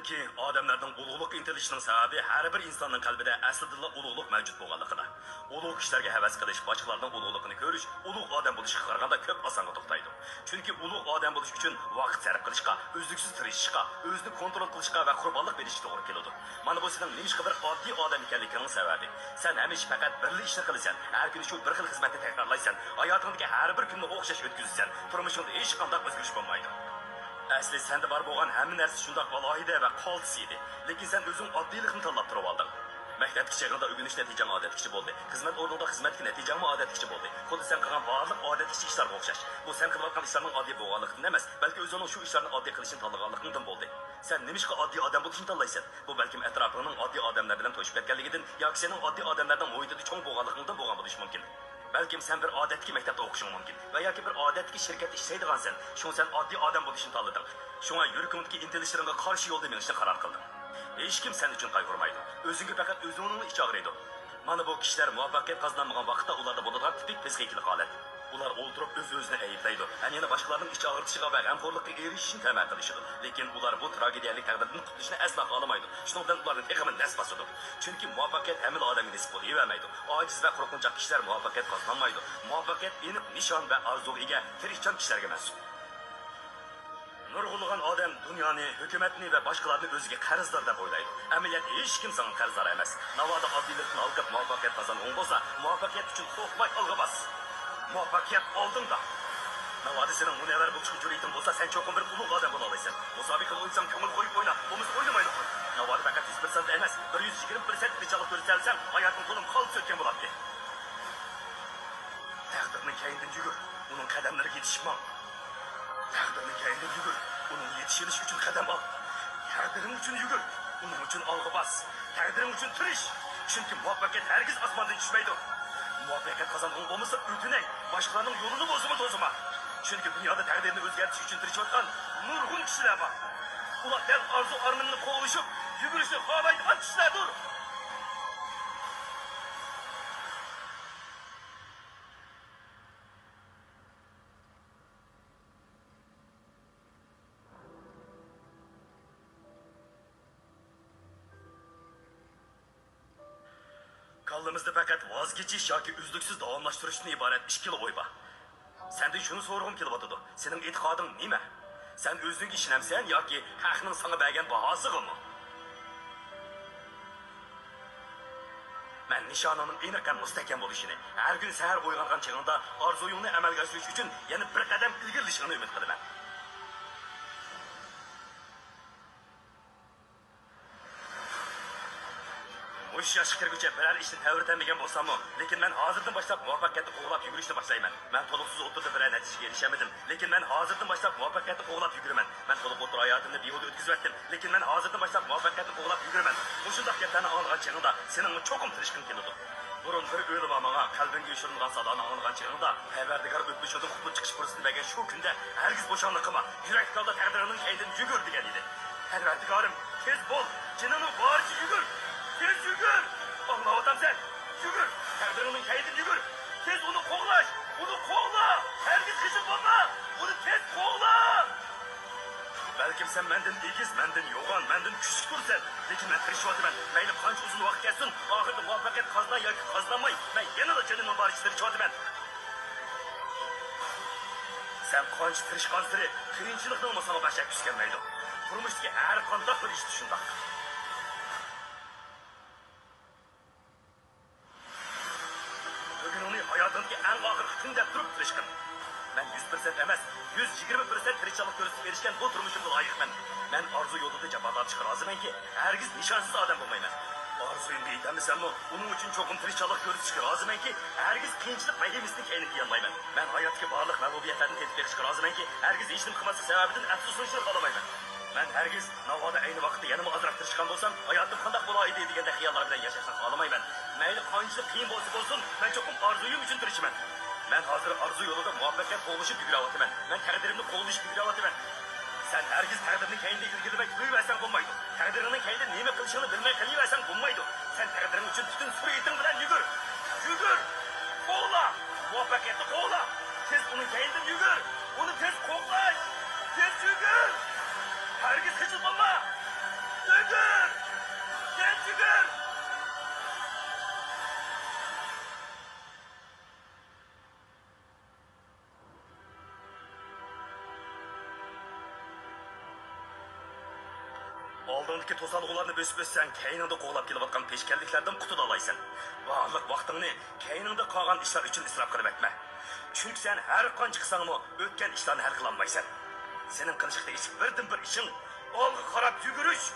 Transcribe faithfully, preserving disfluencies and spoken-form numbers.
چۈنكى ئادەملەرنىڭ ئۇلۇغلۇققا ئىنتىلىشىنىڭ سەۋەبى ھەر بىر ئىنساننىڭ قەلبىدە ئەسلىدىنلا ئۇلۇغلۇق مەۋجۇت بولغانلىقىدا. ئۇلۇغ كىشىلەرگە ھەۋەس قىلىش باشقىلارنىڭ ئۇلۇغلۇقىنى كۆرۈش ئۇلۇغ ئادەم بولۇشقا قارىغاندا كۆپ ئاسانغا توختايدۇ. چۈنكى ئۇلۇغ ئادەم بولۇش ئۈچۈن ۋاقىت سەرپ قىلىشقا، ئۈزلۈكسىز تىرىشىشقا، ئۆزىنى كونترول قىلىشقا ۋە قۇربانلىق بېرىشكە توغرا كېلىدۇ. مانا بۇ سېنىڭ نېمىشقا بىر ئاددىي ئادەم ئىكەنلىكىڭنىڭ سەۋەبى. سەن ھەمىشە پەقەت بىرلا ئىشنى قىلىسەن، ھەر كۈنى شۇ بىر خىل خىزمەتنى تەكرارلايسەن، ھاياتىڭدىكى ھەر بىر كۈننى ئوخشاش ئۆتكۈزىسەن، تۇرمۇشۇڭدا ھېچقانداق ئۆزگىرىش بولمايدۇ. ئەسلى سەندە بار بولغان ھەممە نەرسە شۇنداق ئالاھىدە ۋە قالتىس ئىدى، لېكىن سەن ئۆزۈڭ ئاددىيلىقنى تاللاپ تۇرۇۋالدىڭ. مەكتەپتىكى چېغىڭدا ئۆگىنىش نەتىجەڭ ئادەتتىكىچە بولدى، خىزمەت ئورنۇڭدا خىزمەتتىكى نەتىجەڭمۇ ئادەتتىكىچە بولدى، خۇددى سەن قىلغان بارلىق ئادەتتىكىچە ئىشلارغا ئوخشاش. بۇ سەن قىلىۋاتقان ئىشلارنىڭ ئاددىي بولغانلىقىدىن ئەمەس، بەلكى ئۆزۈڭنىڭ شۇ ئىشلارنى ئاددىي قىلىشنى تاللىغانلىقىڭدىن بولدى. سەن نېمىشقا ئاددىي ئادەم بولۇشنى تاللايسەن؟ بۇ بەلكىم ئەتراپىڭنىڭ ئاددىي ئادەملەر بىلەن توشۇپ كەتكەنلىكىدىن ياكى سېنىڭ ئاددىي ئادەملەرنىڭ مۇھىتىدا چوڭ بولغانلىقىڭدىن بولغان بولۇشى مۇمكىن. بەلكىم سەن بىر ئادەتتىكى مەكتەپتە ئوقۇشۇڭ مۇمكىن ۋە ياكى بىر ئادەتتىكى شىركەتتە ئىشلەيدىغانسەن، شۇڭا سەن ئاددىي ئادەم بولۇشنى تاللىدىڭ. شۇڭا يۈرىكىڭدىكى ئىنتىلىشلىرىڭغا قارشى يولدا مېڭىشنى قارار قىلدىڭ. ھېچكىم سەن ئۈچۈن قايغۇرمايدۇ. ئۆزۈڭگە پەقەت ئۆزۈڭنىڭلا ئىچى ئاغرىيدۇ. مانا بۇ كىشىلەر مۇۋەپپەقىيەت قازىنالمىغان ۋاقىتتا ئۇلاردا بولىدىغان تىپىك پسىخىكىلىق ھالەت. ئۇلار ئولتۇرۇپ ئۆز-ئۆزىنى ئەيىبلەيدۇ ھەم يەنە باشقىلارنىڭ ئىچ ئاغرىتىشىغا ۋە غەمخورلۇققا ئېرىشىشىنى تەمە قىلىشىدۇ. لېكىن ئۇلار بۇ تراگېدىيەلىك تەقدىردىن قۇتۇلۇشنى ئەسلا خالىمايدۇ. شۇنىڭ بىلەن ئۇلارنى تېخىمۇ نەس باسىدۇ. چۈنكى مۇۋەپپەقىيەت ھەممىلا ئادەمگە نېسىپ بولۇۋەرمەيدۇ. ئاجىز ۋە قورقۇنچاق كىشىلەر مۇۋەپپەقىيەت قازىنالمايدۇ. مۇۋەپپەقىيەت ئېنىق نىشان ۋە ئارزۇغا ئىگە تىرىشچان كىشىلەرگە مەنسۇپ. نۇرغۇنلىغان ئادەم دۇنيانى، ھۆكۈمەتنى ۋە باشقىلارنى ئۆزىگە قەرزدار دەپ ئويلايدۇ. ئەمەلىيەتتە ھېچكىم ساڭا قەرزدار ئەمەس. ناۋادا ئاددىيلىقتىن ھالقىپ مۇۋەپپەقىيەت قازانغۇڭ بولسا، مۇۋەپپەقىيەت ئۈچۈن قورقماي ئالغا باس. مۇۋەپپەقىيەت ئالدىڭدا. ناۋادا سېنىڭ مۇنەۋۋەر بولۇشقا جۈرئىتىڭ بولسا، سەن چوقۇم بىر ئۇلۇغ ئادەم بولالايسەن. مۇسابىقىدە ئوينىساڭ كۆڭۈل قويۇپ ئوينا، بولمىسا ئوينىمايلا قوي. ناۋادا پەقەت يۈز پىرسەنت ئەمەس، بىر يۈز يىگىرمە پىرسەنت تىرىشچانلىق كۆرسىتەلىسەڭ، ھاياتىڭ تولىمۇ قالتىس ئۆتكەن بولاتتى. تەقدىرنىڭ كەينىدىن يۈگۈر، ئۇنىڭ قەدەملىرىگە يېتىشىپ ماڭ. تەقدىرنىڭ كەينىدىن يۈگۈر، ئۇنىڭغا يېتىشىۋېلىش ئۈچۈن قەدەم ئال. تەقدىرىڭ ئۈچۈن يۈگۈر، ئۇنىڭ ئۈچۈن ئالغا باس. تەقدىرىڭ ئۈچۈن تىرىش، چۈنكى مۇۋەپپەقىيەت ھەرگىز ئاسماندىن چۈشمەيدۇ. مۇۋەپپەقىيەت قازانغۇڭ بولمىسا، ئۆتۈنەي، باشقىلارنىڭ يولىنى بولسىمۇ توسىما. چۈنكى دۇنيادا تەقدىرنى ئۆزگەرتىش ئۈچۈن تىرىشىۋاتقان نۇرغۇن كىشىلەر بار. ئۇلار دەل ئارزۇ-ئارمىنىنى قوغلىشىپ، يۈگۈرۈشنى خالايدىغان كىشىلەردۇر. كاللىمىزدا پەقەت ۋاز كېچىش ياكى ئۈزلۈكسىز داۋاملاشتۇرۇشتىن ئىبارەت ئىككىلا ئوي بار. سەندىن شۇنى سورىغۇم كېلىۋاتىدۇ، سېنىڭ ئېتىقادىڭ نېمە؟ سەن ئۆزۈڭگە ئىشىنەمسەن ياكى ھەقنىڭ ساڭا بەرگەن باھاسىغىمۇ؟ مەن نىشانىڭنىڭ ئېنىق ھەم مۇستەھكەم بولۇشىنى، ھەر كۈنى سەھەر ئويغانغان چېغىڭدا ئارزۇيۇڭنى ئەمەلگە ئاشۇرۇش ئۈچۈن يەنە بىر قەدەم ئىلگىرىلىشىڭنى ئۈمىد قىلىمەن. مۇشۇ ياشقا كىرگۈچە بىرەر ئىشنى تەۋرىتەلمىگەن بولساممۇ، لېكىن مەن ھازىردىن باشلاپ مۇۋەپپەقىيەتنى قوغلاپ يۈگۈرۈشنى باشلايمەن. مەن تولۇقسىز ئوتتۇرىدا بىرەر نەتىجىگە ئېرىشەلمىدىم، لېكىن مەن ھازىردىن باشلاپ مۇۋەپپەقىيەتنى قوغلاپ يۈگۈرىمەن. مەن تولۇق ئوتتۇرا ھاياتىمنى بىھۇدە ئۆتكۈزۈۋەتتىم، لېكىن مەن ھازىردىن باشلاپ مۇۋەپپەقىيەتنى قوغلاپ يۈگۈرىمەن. مۇشۇنداق گەپلەرنى ئاڭلىغان چېغىڭدا سېنىڭمۇ چوقۇم تىرىشقىڭ كېلىدۇ. بۇرۇن بىر ئۆلىما ماڭا قەلبىڭگە يوشۇرۇنغان سادانى ئاڭلىغان چېغىڭدا، پەرۋەردىگار ئۆتمۈشۈڭدىن قۇتۇلۇپ چىقىش پۇرسىتىنى بەرگەن شۇ كۈندە ھەرگىز بوشاڭلىق قىلما، يۈرەك تالدا تەقدىرىڭنىڭ كەينىدىن يۈگۈر دېگەن ئىدى. پەرۋەردىگارىم، تېز بول، جېنىڭنىڭ بارىچە يۈگۈر، تېز يۈگۈر! ئاڭلاۋاتامسەن؟ يۈگۈر! تەقدىرىڭنىڭ كەينىدىن يۈگۈر! تېز ئۇنى قوغلاش! ئۇنى قوغلا! ھەرگىز خىجىل بولما! ئۇنى تېز قوغلا! بەلكىم سەن مەندىن ئېگىز، مەندىن يوغان، مەندىن كۈچلۈك تۇرىسەن، لېكىن مەن تىرىشىۋاتىمەن. مەيلى قانچە ئۇزۇن ۋاقىت كەتسۇن، ئاخىرىدا مۇۋەپپەقىيەت قازىناي ياكى قازىنالماي، مەن يەنىلا جېنىمنىڭ بارىچە تىرىشىۋاتىمەن. سەن قانچە تىرىشقانسېرى، قىيىنچىلىقنىڭمۇ ساڭا باشايتقۇسى كەلمەيدۇ. تۇرمۇشتىكى ھەر قانداق بىر ئىشتا شۇنداق. بۈگۈنۈڭنى ھاياتىڭدىكى ئەڭ ئاخىرقى كۈن دەپ تۇرۇپ تىرىشقىن. مەن يۈز پىرسەنت ئەمەس، يۈز يىگىرمە پىرسەنت تىرىشچانلىق كۆرسىتىپ ئېرىشكەن بۇ تۇرمۇشۇمغا لايىقمەن. مەن ئارزۇ يولىدا جاپا تارتىشقا رازىمەنكى، ھەرگىز نىشانسىز ئادەم بولمايمەن. ئارزۇيۇمغا يېتەلمىسەممۇ، ئۇنىڭ ئۈچۈن چوقۇم تىرىشچانلىق كۆرسىتىشكە رازىمەنكى، ھەرگىز قىيىنچىلىق ۋەھىمىسىنى كەينىگە يانمايمەن. مەن ھاياتتىكى بارلىق مەغلۇبىيەتلەرنى تېتىپ بېقىشقا رازىمەنكى، ھەرگىز ھېچنېمە قىلماسلىق سەۋەبىدىن ئەپسۇسلىنىشنى خالىمايمەن. مەن ھەرگىز ناۋادا ئەينى ۋاقىتتا يەنىمۇ ئازراق تىرىشقان بولسام، ھاياتىم قانداق بولايدى دېگەندەك خىياللار بىلەن ياشاشنى خالىمايمەن. مەيلى قانچىلىك قىيىن بولسا بولسۇن، مەن چوقۇم ئارزۇيۇم ئۈچۈن تىرىشىمەن. مەن ھازىر ئارزۇ يولىدا مۇۋەپپەقىيەت قوغلىشىپ يۈگۈرۈۋاتىمەن. مەن تەقدىرىمنى قوغلىشىپ يۈگۈرۈۋاتىمەن. سەن ھەرگىز تەقدىرنىڭ كەينىدە ئىلگىرىلىمەي تۇرۇۋەرسەڭ بولمايدۇ. تەقدىرىڭنىڭ كەينىدە نېمە قىلىشىڭنى بىلمەي قېلىۋەرسەڭ بولمايدۇ. سەن تەقدىرىڭ ئۈچۈن پۈتۈن سۈرئىتىڭ بىلەن يۈگۈر. يۈگۈر! قوغلا! مۇۋەپپەقىيەتنى قوغلا! تېز ئۇنىڭ كەينىدىن يۈگۈر! ئۇنى تېز قوغلاش! تېز يۈگۈر! ھەرگىز خىجىل بولما! ئالدىڭدىكى توسالغۇلارنى بۆسۈپ ئۆتسەڭ، كەينىڭدە قوغلاپ كېلىۋاتقان پېشكەللىكلەردىن قۇتۇلالايسەن. بارلىق ۋاقتىڭنى كەينىڭدە قالغان ئىشلار ئۈچۈن ئىسراپ قىلىۋەتمە. چۈنكى سەن ھەر قانچە قىلساڭمۇ، ئۆتكەن ئىشلارنى ھەل قىلالمايسەن. سېنىڭ قىلىشقا تېگىشلىك بىردىنبىر ئىشىڭ ئالغا قاراپ يۈگۈرۈش.